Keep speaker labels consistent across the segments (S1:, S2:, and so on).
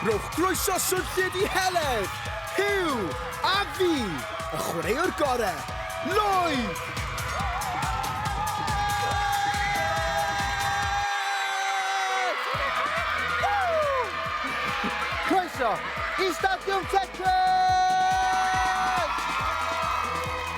S1: Rhowch groeso swnllyd i Heledd, Huw a fi, y chwaraewr gorau, Lloyd!
S2: Croeso i Stadiwm Tetris!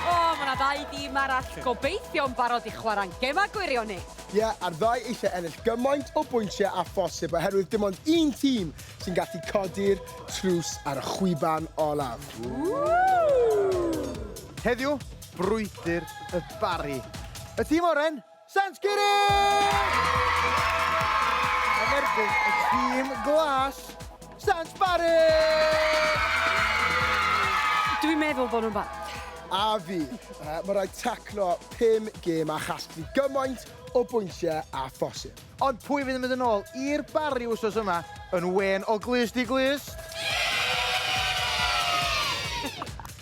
S3: O, mae yna ddau dîm arall gobeithio'n barod i chwarae'n gemau gwirion ni.
S1: Ie, a'r ddau eisiau ennill gymaint o bwyntiau â phosib oherwydd dim ond un tîm sy'n gallu codi'r tlws ar y chwiban olaf.
S2: Heddiw, brwydr y Barri. Y tîm oren, Sant Curig! Yn erbyn y tîm glas, Sant Barri!
S3: Dwi'n meddwl bod nhw'n barod.
S1: A fi. Mae rhaid taclo 5 gêm a chasglu gymaint o bwyntiau â phosib.
S2: Ond pwy fydd yn mynd yn ôl i'r Barri wsos yma yn wên o glust i glust?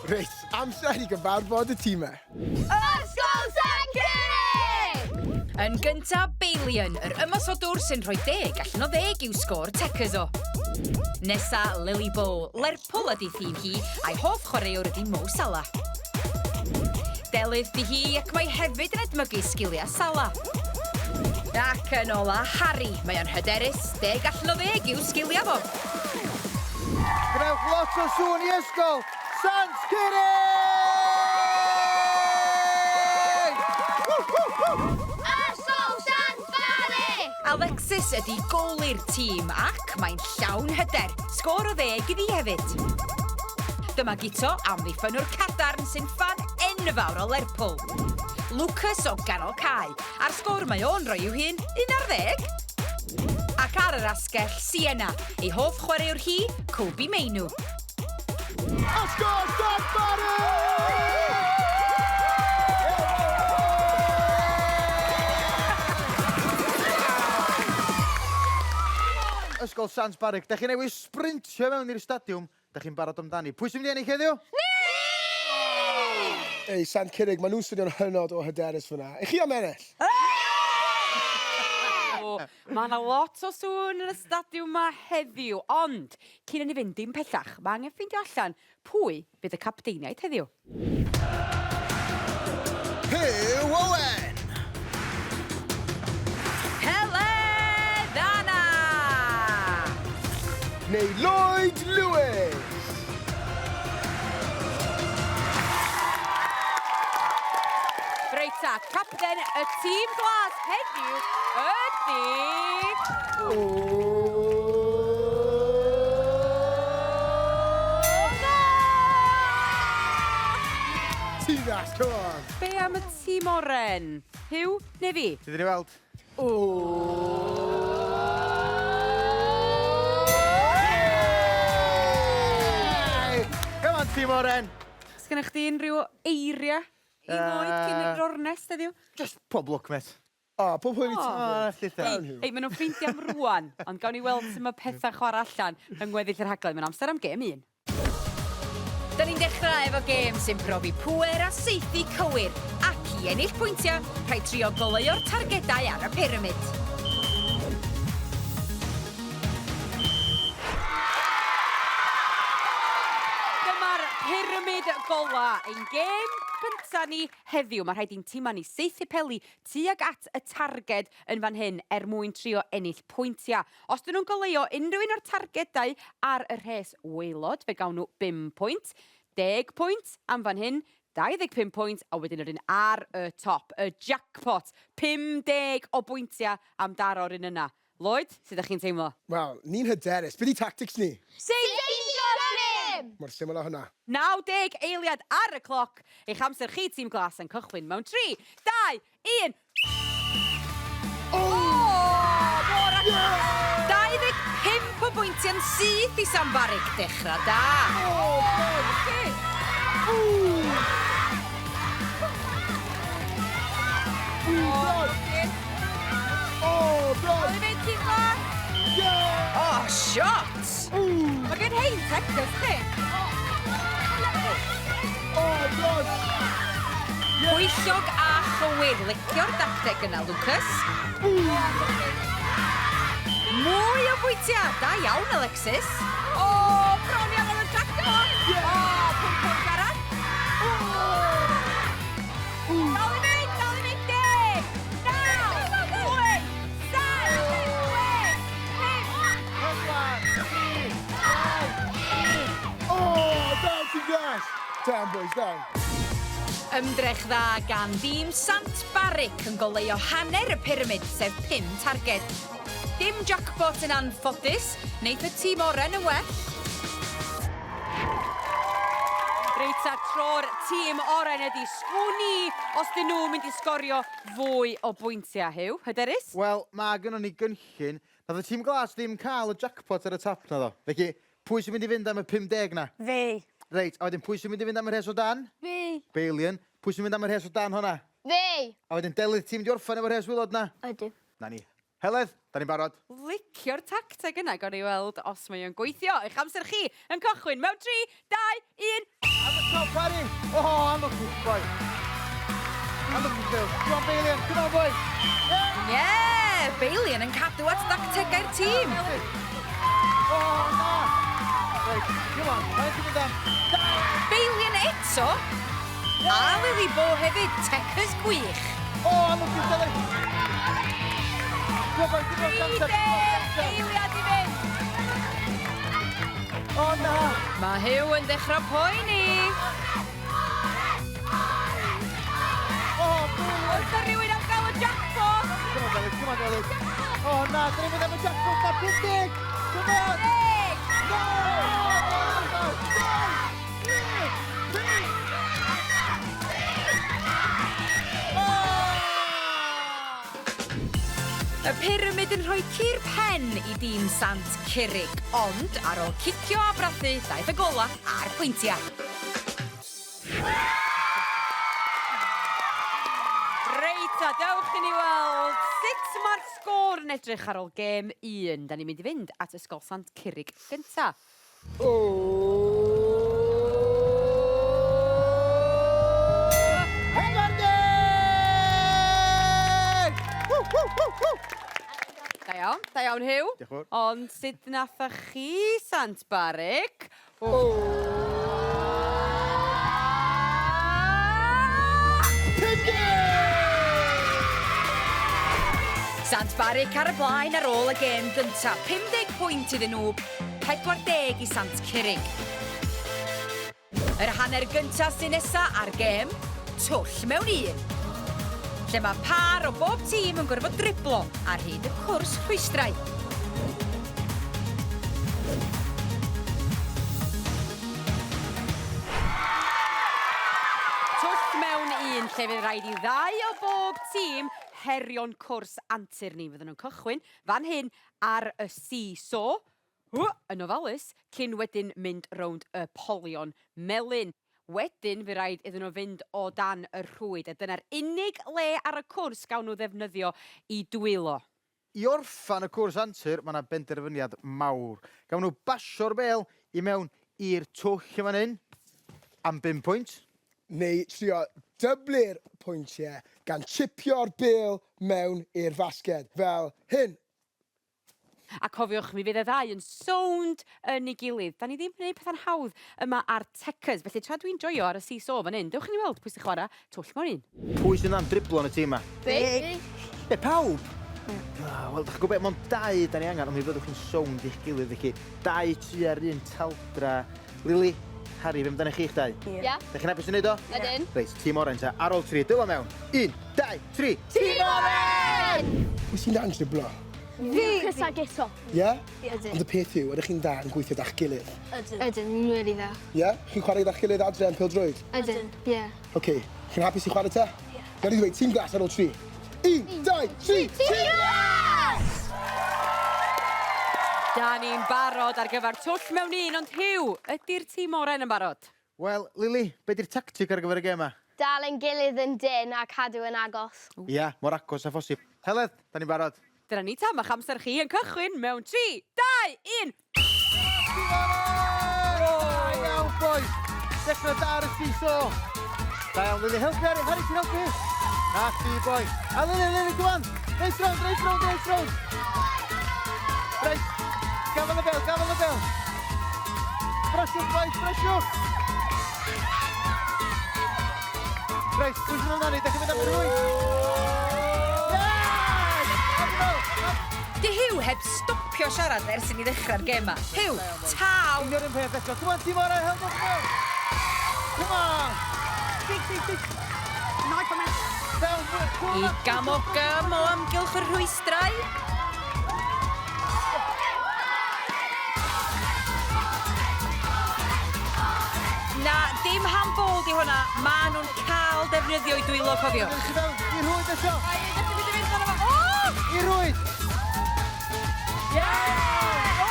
S1: Reit, amser i gyfarfod y timau.
S4: Ysgol Sant Curig!
S5: Yn gynta, Balian, yr ymosodwr sy'n rhoi deg allan o ddeg i'w sgôr Techers o. Nesa, Lily Bow, Lerpwl ydi thîm hi, a'i hoff chwaraewr ydi Mo Salah. Delyth di hi, ac mae hefyd yn edmygu sgiliau Salah. Ac yn ola, Harry, mae o'n hyderus, deg allan o ddeg i'w sgiliau fo.
S2: Gwnewch lot o sŵn i Ysgol Sant Curig!
S4: Ysgol Sant Barri!
S5: Alexis ydi goli'r tîm ac mae'n llawn hyder. Sgôr o ddeg iddi hefyd. Dyma Guto, amddiffynnwr cadarn sy'n ffan enfawr o Lerpwl. Lucas o ganol cae, a'r sgôr mae o'n rhoi i'w hun, un ar ddeg. Ac ar yr asgell, Sienna, ei hoff chwaraewr hi, Kobbie Mainoo.
S1: Ysgol Sant Barri!
S2: Ysgol Sant Barri, da chi newydd sprintio mewn i'r stadiwm, da chi'n barod amdani. Pwy sy'n mynd i ennill heddiw?
S1: Ei, Sant Curig, maen nhw'n swnio'n hynod o hyderus fyna. Ych chi am ennill?
S3: Mae yna lot o sŵn yn y stadiwm 'ma heddiw, ond cyn i ni fynd dim pellach, mae angen ffeindio allan pwy fydd y capteiniaid heddiw.
S2: Huw Owen!
S5: Heledd Anna!
S1: Neu Lloyd Lewis!
S3: Reit ta, capten y tîm glas heddiw ydy...
S1: Tinas, come on!
S3: Be am y tîm oren? Huw neu fi?
S2: Ti ddim i weld? Hey! Come on, tîm oren!
S3: Sgennych chdi unrhyw eiriau i ddweud cyn yr ornest heddiw?
S2: Just pob lwc, mate.
S1: O, pob hwyl i ti.
S2: O, allith e.
S3: Hei, hei, maen nhw'n ffrindiau am rŵan, ond gawn ni weld sut mae pethau'n chwarae allan yng ngweddill y rhaglen. Mae'n amser am gêm un.
S5: Da ni'n dechrau efo gêm sy'n profi pŵer a saethu cywir, ac i ennill pwyntiau, rhaid trio goleuo'r targedau ar y pyramid.
S3: Dyma'r pyramid gola, ein gêm gynta ni heddiw. Mae rhaid i'n timau ni saethu peli tuag at y targed yn fan hyn er mwyn trio ennill pwyntiau. Os dyn nhw'n goleuo unrhyw un o'r targedau ar y rhes waelod, fe gawn nhw 5 pwynt, 10 pwynt am fan hyn, 25 pwynt, a wedyn yr un ar y top, y jackpot, 50 o bwyntiau am daro'r un yna. Lloyd, sut ydych chi'n teimlo?
S1: Wel, ni'n hyderus. Be di tactics ni?
S4: Seindio gêm!
S1: Mor syml â hwnna.
S3: 90 eiliad ar y cloc. Eich amser chi, Tîm Glas, yn cychwyn mewn 3, 2, 1. O! Mor agos!
S5: 25 o bwyntiau'n syth i Sam Barrick. Dechrau da.
S1: O,
S3: Oce.
S1: O, bron!
S3: Oedd i fynd, Tîm Glas?
S1: Yeah!
S2: O,
S5: shot!
S3: Mae gen hein Texas, chi.
S1: Oh, God!
S5: Pwyllog a chywir. Licio'r dacteg yna, Lucas. Mwy o bwyntiau. Da iawn, Alexis.
S3: O, bron iawn ar y jackpot. O, 5 pwynt arall. Dal i fynd, dal i fynd. 10, 9, 8, 7, 6, 5.
S1: Oh, down to gas! Down, boys, down.
S5: Ymdrech dda gan dîm Sant Baruc yn goleuo hanner y pyramid, sef 5 targed. Dim jackpot yn anffodus, wneith y tîm oren yn well.
S3: Reit, a tro'r tîm oren ydi sgwn i os dyn nhw'n mynd i sgorio fwy o bwyntiau, Huw. Hyderus?
S2: Wel, mae gynnon ni gynllun. Nath y tîm glas ddim cael y jackpot ar y top na ddo. Felly, pwy sy'n mynd i fynd am y 50 na?
S6: Fi.
S2: Reit, a wedyn pwy sy'n mynd i fynd am y rhes o dan?
S4: Fi.
S2: Balian. Pwy sy'n mynd am y rhes o dan honna?
S4: Fi.
S2: A wedyn Delyth, ti'n mynd i orffen efo'r rhes waelod na?
S4: Ydw.
S2: Na ni. Heledd, da ni'n barod.
S3: Licio'r tacteg yna, gawn ni weld os mae o'n gweithio. Eich amser chi yn cychwyn mewn 3, 2, 1.
S2: Am y top, Harry! Oh, unlucky, boy. Unlucky, Phil. Come on, Balian. Come on, boy.
S5: Yeah! Balian yn cadw at dactegau'r tîm.
S2: Oh, na! Reit, come on. Faint ti'n mynd am?
S5: Balian eto. A Lily Bo hefyd, Techers gwych.
S2: Oh, unlucky, Delyth. Come on, boy. Come on,
S3: 30 eiliad i fynd.
S2: Oh, na!
S5: Mae Huw yn dechrau poeni.
S2: Oh, Balian.
S3: Oes na rhywun am gael y jackpot?
S2: Come on, Delyth. Come on, Delyth. Oh, na. Dyn ni'n mynd am y jackpot na 50. Come on.
S3: 10,
S2: No! No! No! 3, 2,
S5: Y pyramid yn rhoi cur pen i dîm Sant Curig, ond ar ôl cicio a brathu, daeth y gola a'r pwyntiau.
S3: Reit, a dewch i ni weld sut mae'r sgôr yn edrych ar ôl gêm 1. Da ni'n mynd i fynd at Ysgol Sant Curig gynta.
S1: Oh!
S2: 40! Woo, woo, woo, woo!
S3: Da iawn, da iawn Huw.
S2: Diolch yn fawr.
S3: Ond sut nathoch chi, Sant Baruc?
S1: Oh! 50!
S5: Sant Baruc ar y blaen ar ôl y gêm gyntaf. 50 pwynt iddyn nhw, 40 i Sant Curig. Yr hanner gyntaf sy'n nesa ar gêm, twll mewn un. Lle mae par o bob tîm yn gorfod driblo ar hyd y cwrs rhwystrau.
S3: Twll mewn un lle fydd rhaid i ddau o bob tîm herio'n cwrs antur ni. Fydden nhw'n cychwyn fan hyn ar y see-saw, yn ofalus, cyn wedyn mynd rownd y polion melyn. Wedyn fydd rhaid iddyn nhw fynd o dan y rhwyd, a dyna'r unig le ar y cwrs gawn nhw ddefnyddio i dwylo.
S2: I orffan y cwrs antur, mae yna benderfyniad mawr. Gawn nhw basio'r bêl i mewn i'r twll yn fan hyn am 5 pwynt.
S1: Neu trio dyblu'r pwyntiau gan chipio'r bêl mewn i'r fasged. Fel hyn.
S3: A cofiwch, mi fydd y ddau yn sownd yn ei gilydd. Da ni ddim yn gwneud pethau'n hawdd yma ar Techers, felly tra dwi'n joio ar y see-saw fan hyn, dewch i ni weld pwy sy'n chwarae twll mewn un.
S2: Pwy sy'n am driblo yn y tîm yma?
S4: Fi.
S2: Be, pawb? Ah, wel, dych chi'n gwybod, mond dau da ni angen, ond mi fyddwch chi'n sownd i'ch gilydd, felly dau tua'r un taldra. Lily, Harry, be amdano chi'ch dau?
S4: Ie.
S2: Dych chi'n hapus i wneud o?
S4: Ydyn.
S2: Reit, tîm oren ta, ar ôl tri, dwylo mewn. 1, 2, 3, tîm oren!
S1: Pwy sy'n dda yn driblo?
S4: Fi. Chris a Guto.
S1: Ie?
S4: Ydyn.
S1: Ond y peth yw, ydych chi'n dda yn gweithio da'ch gilydd?
S4: Ydyn. Ydyn, ni'n really dda.
S1: Ie? Chi'n chwarae gyda'ch gilydd adre yn pêl-droed?
S4: Ydyn. Ie.
S1: OK, chi'n hapus i chwarae te? Ie. Gawn ni ddweud, tîm glas ar ôl tri. 1, 2, 3, tîm glas!
S3: Da ni'n barod ar gyfer twll mewn un, ond Huw, ydy'r tîm oren yn barod?
S2: Wel, Lily, be di'r tactic ar gyfer y gêm yma?
S4: Dal ein gilydd yn dyn a cadw yn agos.
S2: Ia, mor agos â phosib. Heledd, da ni'n barod.
S3: Dyna ni ta, ma'ch amser chi yn cychwyn mewn 3, 2, 1.
S2: Da iawn, boys. Dechrau da ar y seesaw. Da iawn, Lily. Helpu, Harry. Harry, ti'n helpu? Na ti, boi. A Lily, Lily, come on. Race round, race round, race round. Reit. Gafel y bel, gafel y bel. Brasiwch, boys, brasiwch. Reit, pwy sy'n amdani? Dach chi'n mynd am y rwyd? Yes!
S5: Di Huw heb stopio siarad ers i ni ddechrau'r gêm 'ma. Huw, taw!
S2: Union un peth eto. Come on, tîm orau, helpwch nhw! Come on! Dig, dig, dig! Down,
S5: I gam o gam o amgylch y rhwystrau. Na, dim handball di hwnna. Ma nhw'n cael defnyddio i dwylo, cofiwch.
S2: I rwyd eto!
S3: Ai, ydych chi'n mynd i fynd arno fo? O!
S2: I rwyd!
S3: Yeah! O!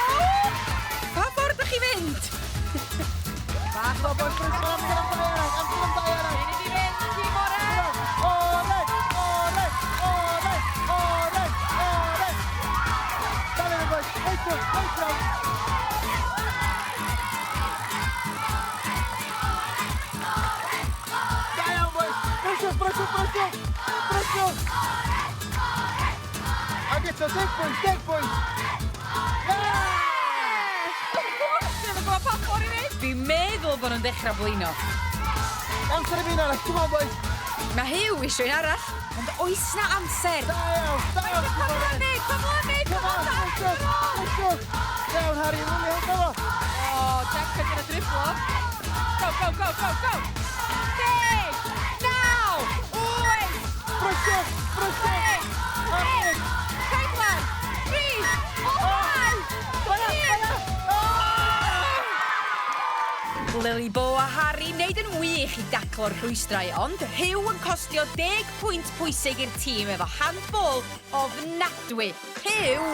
S5: Pa ffordd ydych chi fynd?
S2: Bach o boys, boys, amser am dau arall, amser am dau arall!
S3: Dwi'n mynd i fynd, tîm oren!
S2: Oren! Oren! Oren! Oren! Oren! Dal i fynd, boys! Reit rownd, reit rownd! Da iawn, boys! Bryswch, bryswch, bryswch! Bryswch! Ac eto, 10 pwynt, 10 pwynt!
S3: Dwi'n yn gwybod pa ffordd i fynd.
S5: Dwi'n meddwl bod nhw'n dechrau blino.
S2: Amser i un arall, come on, boys!
S5: Mae Huw eisiau un arall, ond oes na amser?
S2: Da iawn, da iawn!
S3: Cyflymu, cyflymu,
S2: Come on, bryswch, bryswch! Iawn, Harry, Lily, help efo!
S3: O, Jack yn gyda driblo. Go, go, go, go, go! 10, 9, 8,
S2: Bryswch, bryswch!
S3: 6, 4, 3, 2, 1.
S5: Lily Bo a Harry wneud yn wych i daclo'r rhwystrau, ond Huw yn costio 10 pwynt pwysig i'r tîm efo handball ofnadwy. Huw!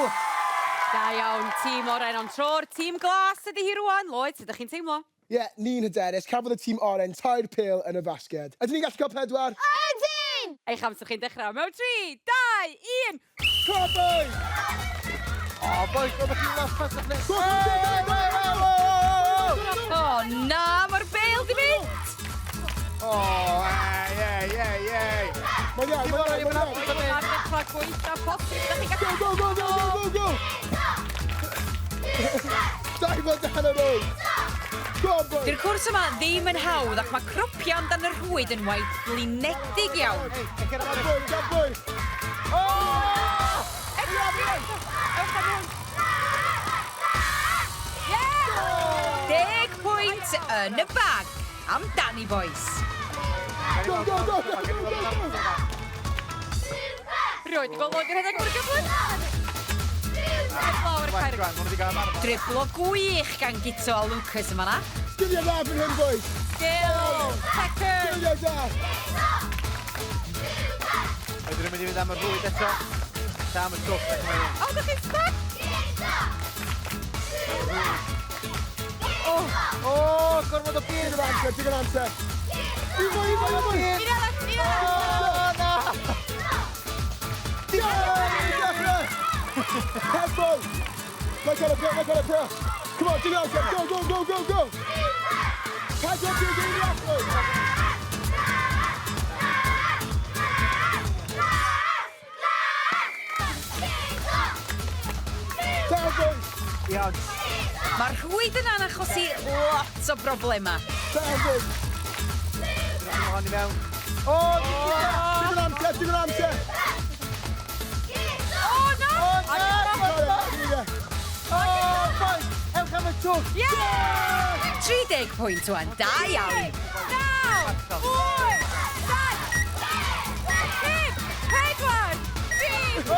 S3: Da iawn, tîm oren, ond tro'r tîm glas ydy hi rwan. Lloyd, sut ydych chi'n teimlo?
S1: Ie, yeah, ni'n hyderus. Cafodd y tîm oren tair pêl yn y fasged. Ydyn ni'n gallu cael pedwar?
S4: Ydyn!
S3: Eich amser chi'n dechrau mewn 3, 2, 1.
S1: Come on, boys!
S2: O, boys, oeddech chi'n last pass y play.
S1: Go, go, go, go, go, go!
S5: O na, mae'r bêl di mynd!
S2: O, ei, ei, ei, ei.
S1: Mae'n iawn, mae'n iawn, mae'n iawn.
S3: Mae'r dechrau gweitha posib. Ydych chi'n gallu...
S1: Go, go, go, go, go, go! Dau fod dan yr oed. Go on, boys!
S5: Di'r cwrs yma ddim yn hawdd ac mae cropio amdan y rhwyd yn waith blinedig iawn.
S2: Ei, cer
S1: Go, boys, go, boys!
S2: O!
S3: Ewch am hwn.
S5: 10 pwynt yn y bag. Amdani, boys.
S1: Go, go, go, go, go, go, go!
S3: Rioed i gweld Lloyd yn rhedeg mor gyflym. Lawr y caer.
S5: Driblo gwych gan Gito a Lucas yma na.
S1: Sgiliau dda fan hyn, boys!
S3: Skill! Tucker!
S1: Sgiliau da!
S2: Ydyn nhw'n mynd i fynd am y rhwyd eto? Ta am y twll.
S3: O, ydych chi'n stuck?
S2: O, gormod o byd.
S1: Digon amser, digon amser. Un mwy, un mwy, un mwy!
S3: Un arall, un arall.
S2: O, na!
S1: Yeah! Head, boys! Look at it, look at it, press. Come on, digon amser. Go, go, go, go, go! Pedwar deg eiliad, boys! Down, boys!
S2: Iawn.
S5: Mae'r rhwyd yna'n achosi lot o broblemau.
S1: Down, boys!
S2: Hon i mewn. O,
S1: Digon amser, digon amser!
S3: O, na!
S2: O, na!
S1: Got it,
S2: O, boys! Ewch am y twll.
S3: Yeah!
S5: 30 pwynt wan, da iawn.
S3: 9, 8, 7, 5, 4, 3,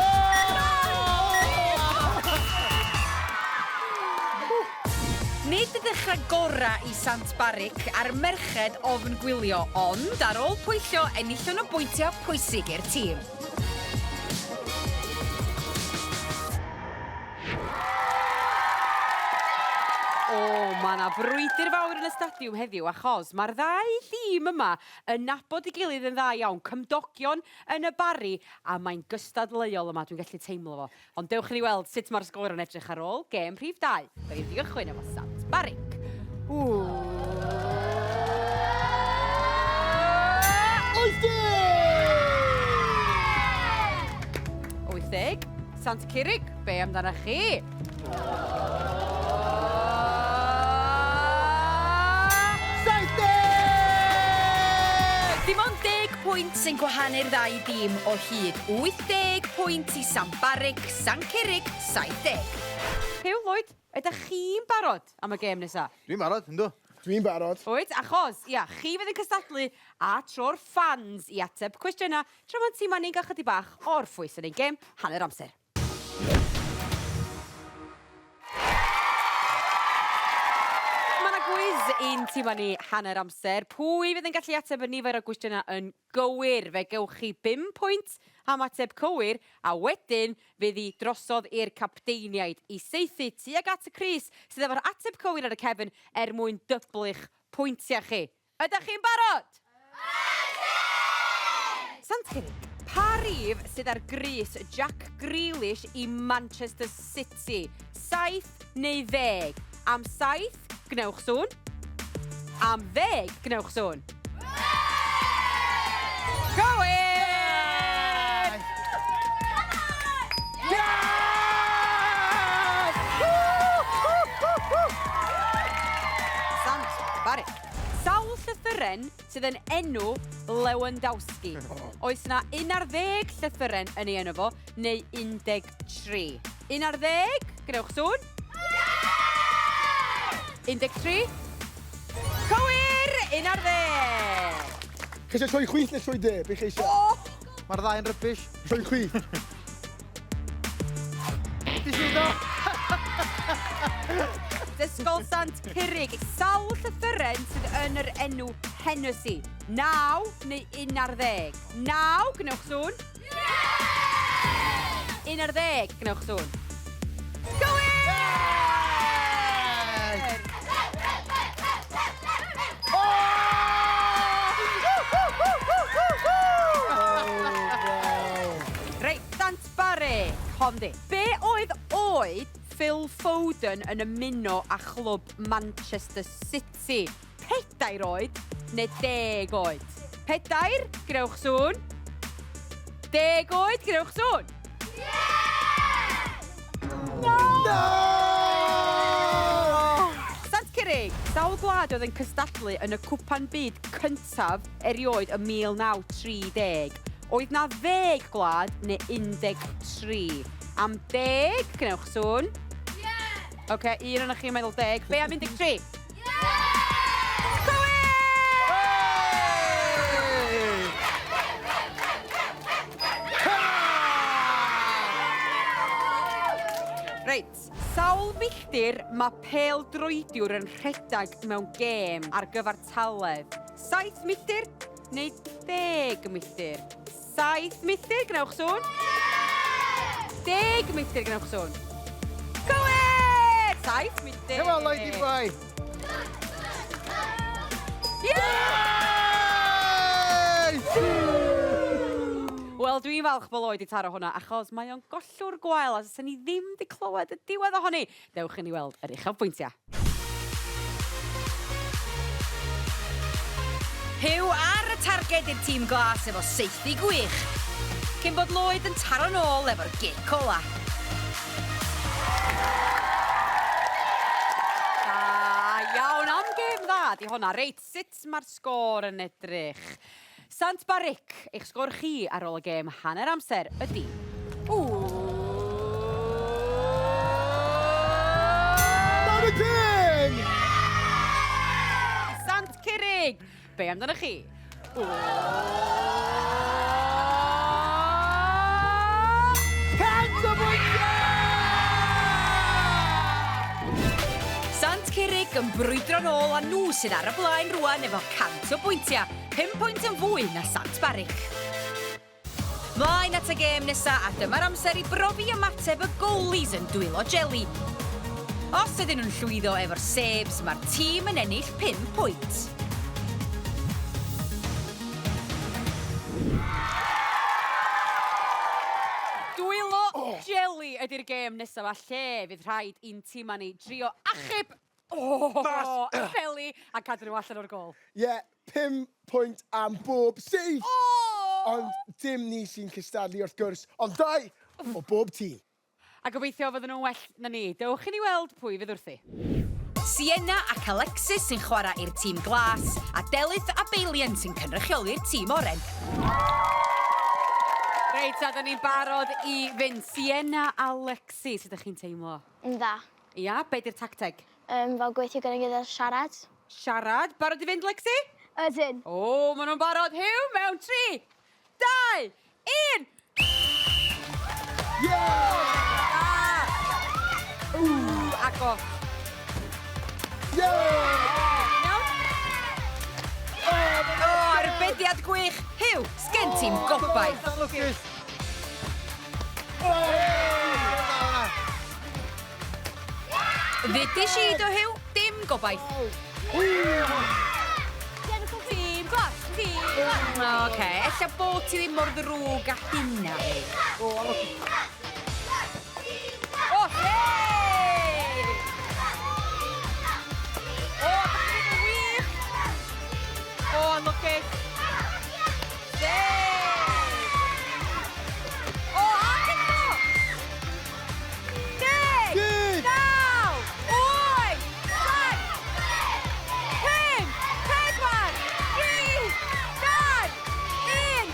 S5: Nid y dechrau gorau i Sant Barrick a'r merched ofn gwylio, ond ar ôl pwyllo enillon nhw bwyntiau pwysig i'r tîm.
S3: O, mae yna frwydr fawr yn y stadiwm heddiw achos mae'r ddau dîm yma yn nabod ei gilydd yn dda iawn, cymdogion yn y Barri, a mae'n gystadleuol yma, dwi'n gallu teimlo fo. Ond dewch i ni weld sut mae'r sgôr yn edrych ar ôl gêm rhif 2. Da ni'n mynd i gychwyn efo Sant Barrick. Ww. 80! 80. Sant Curig, be amdana chi?
S5: 70! Dim ond 10 pwynt sy'n gwahanu'r ddau dîm o hyd. 80 pwynt i San Barrick, San Curig, 70.
S3: Huw Lloyd, ydych chi'n barod am y gêm nesa?
S2: Dwi'n barod, yndw.
S1: Dwi'n barod.
S3: Wyt, achos, ia, chi fydd yn cystadlu a tro'r ffans i ateb cwestiynau tra mae'n tîm ni'n gael chydig bach o orffwys yn ein gêm hanner amser. Mae yna gwiz i'n tîm ni hanner amser. Pwy fydd yn gallu ateb y nifer o gwestiynau yn gywir? Fe gewch chi 5 pwynt am ateb cywir, a wedyn fydd hi drosodd i'r capteiniaid i saethu tuag at y crys sydd efo'r ateb cywir ar y cefn er mwyn dyblu'ch pwyntiau chi. Ydych chi'n barod? Ydyn! Sant Curig, pa rif sydd ar grys Jack Grealish i Manchester City? Saith neu ddeg? Am saith, gwnewch sŵn. Am ddeg, gwnewch sŵn. Cywir! Sant Barrick. Sawl llythyren sydd yn enw Lewandowski? Oes 'na 11 llythyren yn ei enw fo, neu 13? 11? Gwnewch sŵn. 13? Cywir! 11!
S1: Chi eisiau troi chwith neu troi de? Be chi eisiau?
S3: O!
S2: Mae'r ddau yn rybish.
S1: Troi chwith.
S2: Ti siŵr do?
S3: Ysgol Sant Curig. Sawl llythyren sydd yn yr enw Hennessy? 9 neu 11? 9, gwnewch sŵn. 11, gwnewch sŵn. Gywir! Reit, Sant Barry, hon di. Be oedd oed Phil Foden yn ymuno â chlwb Manchester City? 4 oed neu 10 oed? 4, gwnewch sŵn. 10 oed, gwnewch sŵn.
S1: No!
S3: Sant Curig, sawl gwlad oedd yn cystadlu yn y Cwpan Byd cyntaf erioed ym 1930? Oedd 'na ddeg gwlad neu 13? Am deg, gwnewch sŵn. Ie! Oce, un ohonoch chi'n meddwl deg. Be am 13? Ie! Cywir! Reit, sawl milltir mae pêl-droediwr yn rhedeg mewn gêm ar gyfartaledd? 7 milltir neu 10 milltir? 7 milltir, gwnewch sŵn. 10 milltir, gwnewch sŵn. Cywir! 7 milltir.
S2: Come on, Lloydy boy.
S3: Yeah! Wel, dwi'n falch bod Lloyd 'di taro hwnna, achos mae o'n gollwr gwael, a 'sen ni ddim 'di clywed y diwedd ohoni. Dewch i ni weld yr uchafbwyntiau.
S5: Huw ar y targed i'r tîm glas efo saethu gwych, cyn bod Lloyd yn taro nôl efo'r gic ola.
S3: Da iawn, am gêm dda 'di honna. Reit, sut mae'r sgôr yn edrych? Sant Barrick, eich sgôr chi ar ôl y gêm hanner amser ydy... Ww!
S1: 90!
S3: Sant Curig, be amdanoch chi? Ww!
S1: 100 o bwyntiau!
S5: Sant Curig yn brwydro nôl a nhw sydd ar y blaen rwan efo 100 o bwyntiau, 5 pwynt yn fwy na Sant Barrick. Mlaen at y gêm nesa a dyma'r amser i brofi ymateb y goalies yn dwylo jeli. Os ydyn nhw'n llwyddo efo'r saves, mae'r tîm yn ennill 5 pwynt.
S3: Dwylo jeli ydy'r gêm nesaf a lle fydd rhaid i'n tîma ni drio achub oh, y peli a cadw nhw allan o'r gôl.
S1: Ie, yeah, 5 pwynt am bob save!
S3: Oh!
S1: Ond dim ni sy'n cystadlu wrth gwrs, ond dau o bob tîm.
S3: A gobeithio fydden nhw'n well na ni. Dewch i ni weld pwy fydd wrthi.
S5: Sienna ac Alexis sy'n chwarae i'r tîm glas, a Delyth a Balian sy'n cynrychioli'r tîm oren.
S3: Reit, a da ni'n barod i fynd. Sienna, Alexis, sut ydych chi'n teimlo?
S4: Yn dda.
S3: Ia, be di'r tacteg?
S4: Fel gweithio gyda'n gilydd a siarad.
S3: Siarad. Barod i fynd, Lexi?
S4: Ydyn.
S3: O, maen nhw'n barod. Huw, mewn 3, 2, 1!
S1: Yeah!
S3: Ww, ago.
S1: Yeah!
S3: Iawn?
S5: O, arbediad gwych. Huw, sgen ti'm gobaith.
S2: Lwcus.
S5: Ddudish i do Huw, dim gobaith. Tîm glas, tîm glas. Oce, ella bod ti ddim mor ddrwg â hynna.
S2: O, lwcus.
S3: O, hei! O, da chi'n yn wych! O, anlwcus. Save! O, ac eto! 10,
S1: Deg!
S3: 9, 8, 7, 5, 4, 3, 2, 1.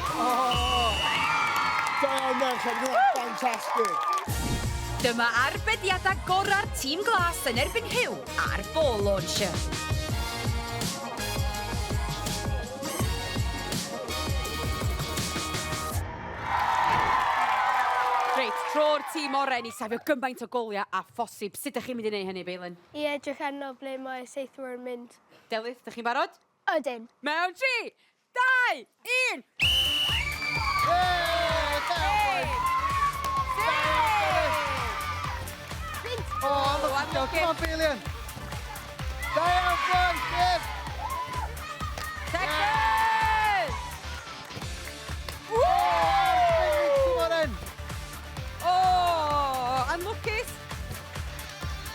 S1: Da iawn, merched, hwnna'n ffantastig.
S5: Dyma arbediadau gorau'r tîm glas yn erbyn Huw a'r ball launcher.
S3: Reit, tro'r tîm oren i safio gymaint o goliau a phosib. Sut ydych chi'n mynd i wneud hynny, Beilin?
S6: I edrych arno ble mae saethwyr yn mynd.
S3: Delyth, ydych chi'n barod?
S4: Ydyn.
S3: Mewn 3, 2, 1!
S2: Hey, da iawn, boys. O, lwcus. Come on, Balian. Da iawn, boys. Yes.
S3: Texas!
S2: Come on in.
S3: O, anlwcus.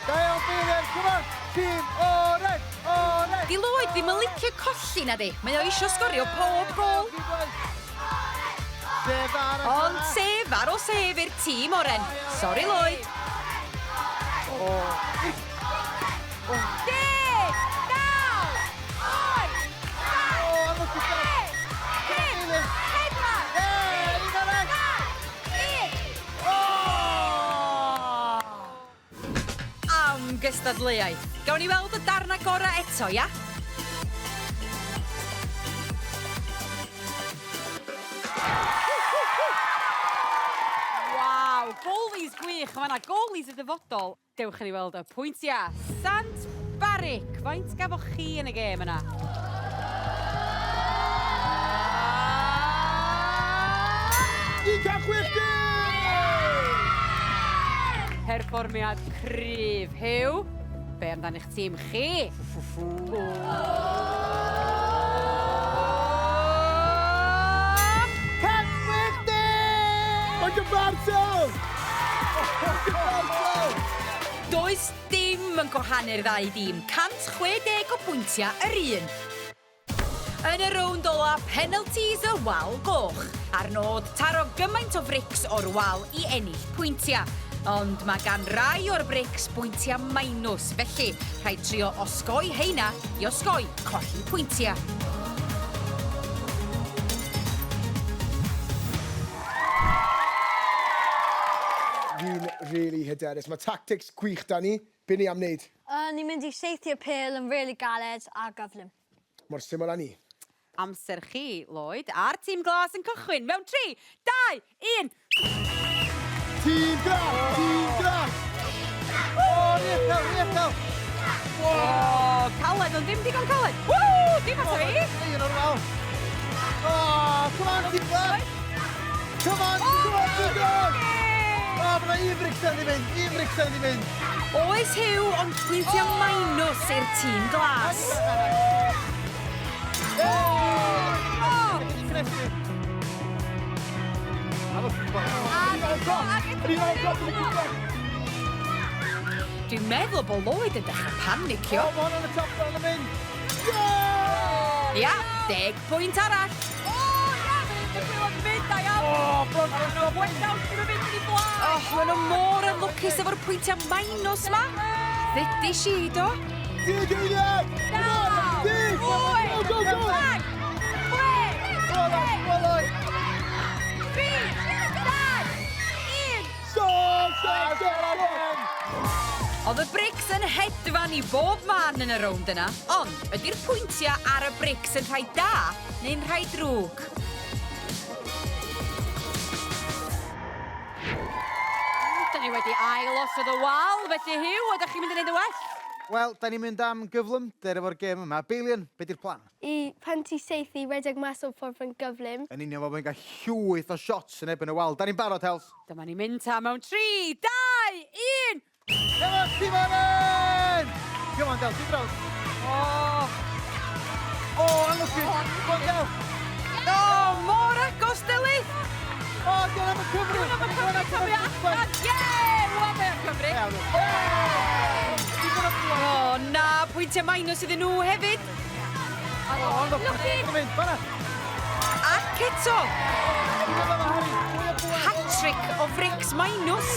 S2: Da iawn, Balian. Come on. Tîm oren. Oren.
S5: Di Lloyd ddim yn licio colli na di. Mae o isio sgorio pob gôl.
S2: Sef arall.
S5: Ond sef ar ôl sef i'r tîm oren. Sorry, Lloyd.
S3: 10, 9, 8,
S2: O, lwcus.
S3: 7, 5, 4,
S2: Hey, un arall.
S3: 1.
S2: O!
S5: Am gystadleuaeth. Gawn ni weld y darna gorau eto, ia?
S3: Waw, goalies gwych yn fan'na, goalies y dyfodol. Dewch i ni weld y pwyntiau. Sant Barrick, faint gafoch chi yn y gêm yna?
S1: 160!
S3: Perfformiad cryf. Huw, be amdan eich tîm chi?
S2: 160!
S1: Mae'n gyfartal! Mae'n gyfartal!
S5: Does dim yn gwahanu'r ddau dîm. 160 o bwyntiau yr un. Yn y rownd ola, penalties y wal goch. A'r nod taro gymaint o frics o'r wal i ennill pwyntiau. Ond mae gan rai o'r brics bwyntiau minus, felly rhaid trio osgoi heina i osgoi colli pwyntiau.
S1: Fi'n really hyderus. Mae tactics gwych da ni. Be ni am wneud?
S4: Ni'n mynd i saethu'r pêl yn really galed a gyflym.
S1: Mor syml â ni.
S3: Amser chi, Lloyd, a'r tîm glas yn cychwyn mewn 3, 2, 1.
S1: Tîm glas! Tîm glas!
S2: O, rhy uchel, rhy uchel.
S3: O, caled, ond ddim digon caled. Woo, dim ato fi.
S2: Un o'r wal. O, come on, tîm glas. Come on,
S1: Come on, tîm glas!
S2: O, mae yna un bricsen di mynd, un bricsen di mynd.
S5: Oes Huw, ond pwyntiau minus i'r tîm glas. Dwi'n meddwl bod Lloyd yn dechrau panicio.
S2: O, mae hwnna'n y top down yn mynd.
S5: Ia, 10 pwynt arall.
S3: O, ia, mae'n edrych fel o'n mynd, da iawn.
S2: O, bron
S3: Maen nhw'n gwella wrth iddyn nhw fynd yn ei blaen.
S5: O, maen nhw mor anlwcus efo'r pwyntiau minus ma. Ddudish i, do.
S1: 10 eiliad!
S3: 9,
S1: 10!
S3: 8,
S1: Go, go, go!
S3: 7, 6, 3, 2, 1.
S1: Stop, stop, stop!
S5: Oedd y brics yn hedfan i bob man yn y rownd yna, ond ydy'r pwyntiau ar y brics yn rhai da neu'n rhai drwg?
S3: Da ni wedi ail osod y wal, felly Huw, ydych chi'n mynd i wneud yn well?
S2: Wel, da ni'n mynd am gyflymder efo'r gêm yma. Beilian, be di'r plan?
S6: I pan ti saethu, redeg mas o'r ffordd yn gyflym.
S2: Yn union fel bod ni'n cael llwyth o shots yn erbyn y wal. Da ni'n barod, Hels?
S3: Dyma ni'n mynd ta mewn 3, 2, 1.
S2: Efo Timonen! Come on, Del, ti'n draws.
S3: O,
S2: O, anlwcus. Come on, Del.
S5: O, mor agos, Delyth!
S2: O, di hwnna'n cyfri.
S3: Hwnna mae'n cyfri, cyfri allan. Ie, rwan mae o'n cyfri.
S5: O, na, pwyntiau minus iddyn nhw hefyd.
S2: O, anlwcus. Mynd, fanna.
S5: Ac eto, hat-trick o frics minus.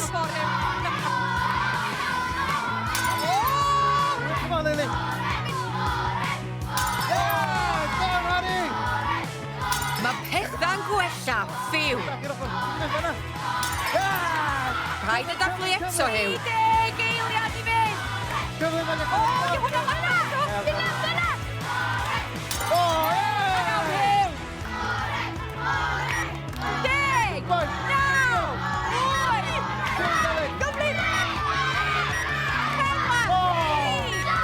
S2: Come on, Lily. Yeah, go on, Harry.
S5: Mae pethau'n gwella, ffiw.
S2: Back it up, mynd fanna. Yeah!
S5: Rhaid y dathlu eto, Huw.
S3: 30 eiliad i fynd.
S2: Cyflym yn y
S3: O, di hwnna fanna. Dyna, dyna.
S2: O, yeah!
S3: 10, 9, 8, gyflym. 4, 3,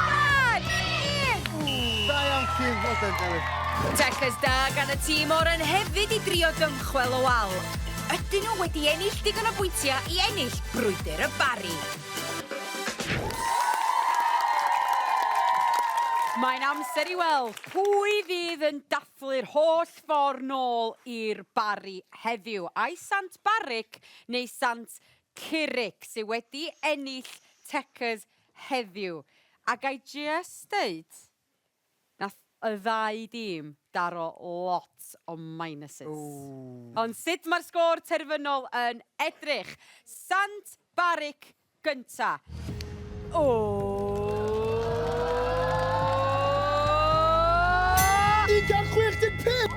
S3: 2, 1.
S2: Da iawn, tîm. Well done, Delyth.
S5: Techers da gan y tîm oren hefyd i drio dymchwel o wal. Ydyn nhw wedi ennill digon o bwyntiau i ennill brwydr y Barri?
S3: Mae'n amser i weld pwy fydd yn dathlu'r holl ffordd nôl i'r Barri heddiw. Ai Sant Barrick neu Sant Curig sydd wedi ennill Techers heddiw. A ga i just deud, nath y ddau dîm daro lot o minuses. Ond sut mae'r sgôr terfynol yn edrych? Sant Barrick gynta. O!
S1: 165!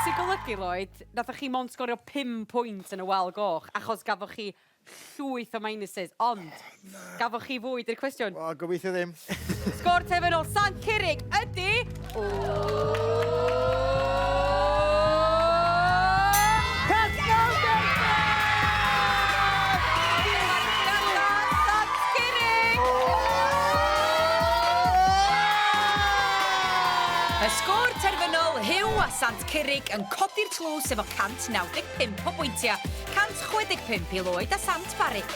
S3: Sy'n golygu, Lloyd, nathoch chi mond sgorio 5 pwynt yn y wal goch, achos gafoch chi llwyth o minuses, ond gafoch chi fwy, dy'r cwestiwn.
S2: O, gobeithio ddim.
S3: Sgôr terfynol Sant Curig ydy... Sant Curig!
S5: Y sgôr terfynol, Huw a Sant Curig yn codi'r tlws efo 195 o bwyntiau, 165 i Lloyd a Sant Barrick.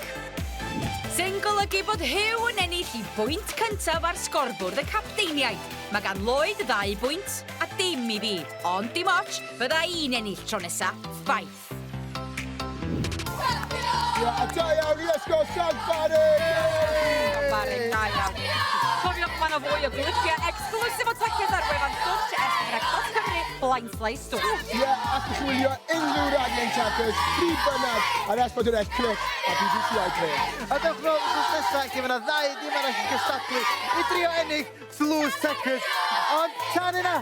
S5: Sy'n golygu bod Huw yn ennill i bwynt cyntaf ar sgorbwrdd y capteiniaid. Mae gan Lloyd ddau bwynt a dim i fi, ond dim ots, fydda i'n ennill tro nesa, ffaith.
S1: Ie, a da iawn i Ysgol Sant Barrick!
S3: Barrick, da iawn. Cofiwch, mae yna fwy o glipiau exclusive o Techers ar wefan Stwtsh S4C.Cymru, blaenslaes Stwtsh.
S1: Ie, allwch chi wylio unrhyw raglen Techers, pryd bynnag, ar S4C Clic a BBC iPlayer.
S2: A dewch nôl wythnos nesaf, lle mae yna ddau dîm arall yn cystadlu i drio ennill tlws Techers. Ond tan yna,